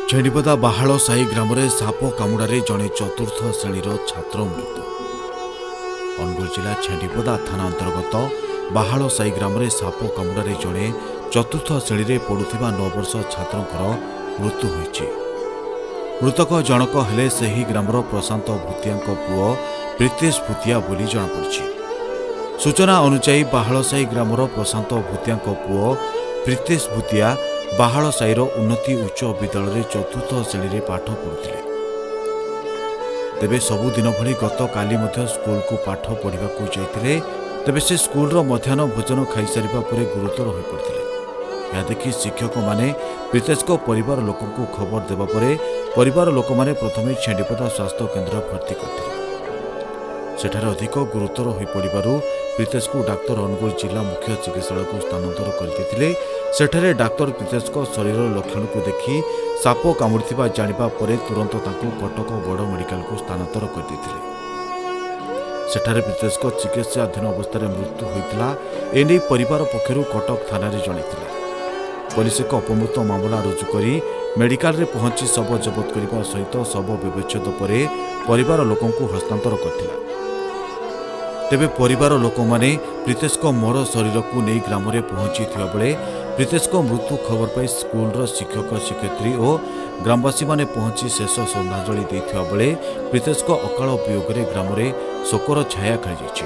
ଛେଣ୍ଡିପଦା ବାହାଳ ସାହି ଗ୍ରାମରେ ସାପ କାମୁଡ଼ାରେ ଜଣେ ଚତୁର୍ଥ ଶ୍ରେଣୀର ଛାତ୍ର ମୃତ। ଅନୁଗୁଳ ଜିଲ୍ଲା ଛେଣ୍ଡିପଦା ଥାନା ଅନ୍ତର୍ଗତ ବାହାଳ ସାହି ଗ୍ରାମରେ ସାପ କାମୁଡ଼ାରେ ଜଣେ ଚତୁର୍ଥ ଶ୍ରେଣୀରେ ପଢ଼ୁଥିବା 9 ବର୍ଷ ଛାତ୍ରଙ୍କର ମୃତ୍ୟୁ ହୋଇଛି। ମୃତକ ଜଣକ ହେଲେ ସେହି ଗ୍ରାମର ପ୍ରଶାନ୍ତ ଭୂତିଆଙ୍କ ପୁଅ ପ୍ରୀତେଶ ଭୂତିଆ ବୋଲି ଜଣାପଡ଼ିଛି। ସୂଚନା ଅନୁଯାୟୀ, ବାହାଳସାହି ଗ୍ରାମର ପ୍ରଶାନ୍ତ ଭୂତିଆଙ୍କ ପୁଅ ପ୍ରୀତେଶ ଭୂତିଆ ବାହାଳସାହିର ଉନ୍ନତି ଉଚ୍ଚ ବିଦ୍ୟାଳୟରେ ଚତୁର୍ଥ ଶ୍ରେଣୀରେ ପାଠ ପଢ଼ୁଥିଲେ। ତେବେ ସବୁଦିନ ଭଳି ଗତକାଲି ମଧ୍ୟ ସ୍କୁଲକୁ ପାଠ ପଢ଼ିବାକୁ ଯାଇଥିଲେ। ତେବେ ସେ ସ୍କୁଲର ମଧ୍ୟାହ୍ନ ଭୋଜନ ଖାଇସାରିବା ପରେ ଗୁରୁତର ହୋଇପଡ଼ିଥିଲେ। ଏହା ଦେଖି ଶିକ୍ଷକମାନେ ପ୍ରୀତେଶଙ୍କ ପରିବାର ଲୋକଙ୍କୁ ଖବର ଦେବା ପରେ ପରିବାର ଲୋକମାନେ ପ୍ରଥମେ ଛେଣ୍ଡିପଦା ସ୍ୱାସ୍ଥ୍ୟ କେନ୍ଦ୍ର ଭର୍ତ୍ତି କରିଥିଲେ। ସେଠାରେ ଅଧିକ ଗୁରୁତର ହୋଇପଡ଼ିବାରୁ ପ୍ରୀତେଶଙ୍କୁ ଡାକ୍ତର ଅନୁଗୁଳ ଜିଲ୍ଲା ମୁଖ୍ୟ ଚିକିତ୍ସାଳୟକୁ ସ୍ଥାନାନ୍ତର କରିଦେଇଥିଲେ। ସେଠାରେ ଡାକ୍ତର ପ୍ରୀତେଶଙ୍କ ଶରୀରର ଲକ୍ଷଣକୁ ଦେଖି ସାପ କାମୁଡ଼ିଥିବା ଜାଣିବା ପରେ ତୁରନ୍ତ ତାଙ୍କୁ କଟକ ବଡ଼ ମେଡିକାଲକୁ ସ୍ଥାନାନ୍ତର କରିଦେଇଥିଲେ। ସେଠାରେ ପ୍ରୀତେଶଙ୍କ ଚିକିତ୍ସାଧୀନ ଅବସ୍ଥାରେ ମୃତ୍ୟୁ ହୋଇଥିଲା। ଏନେଇ ପରିବାର ପକ୍ଷରୁ କଟକ ଥାନାରେ ଜଣାଇଥିଲେ। ପୋଲିସ ଏକ ଅପମୃତ୍ୟୁ ମାମଲା ରୁଜୁ କରି ମେଡିକାଲରେ ପହଞ୍ଚି ଶବ ଜବତ କରିବା ସହିତ ଶବ ବ୍ୟବଚ୍ଛେଦ ପରେ ପରିବାର ଲୋକଙ୍କୁ ହସ୍ତାନ୍ତର କରିଥିଲା। ତେବେ ପରିବାର ଲୋକମାନେ ପ୍ରୀତେଶଙ୍କ ମର ଶରୀରକୁ ନେଇ ଗ୍ରାମରେ ପହଞ୍ଚିଥିବା ବେଳେ ପ୍ରୀତେଶଙ୍କ ମୃତ୍ୟୁ ଖବର ପାଇ ସ୍କୁଲର ଶିକ୍ଷକ ଶିକ୍ଷୟିତ୍ରୀ ଓ ଗ୍ରାମବାସୀମାନେ ପହଞ୍ଚି ଶେଷ ଶ୍ରଦ୍ଧାଞ୍ଜଳି ଦେଇଥିବା ବେଳେ ପ୍ରୀତେଶଙ୍କ ଅକାଳ ବିୟୋଗରେ ଗ୍ରାମରେ ଶୋକର ଛାୟା ଖେଳିଯାଇଛି।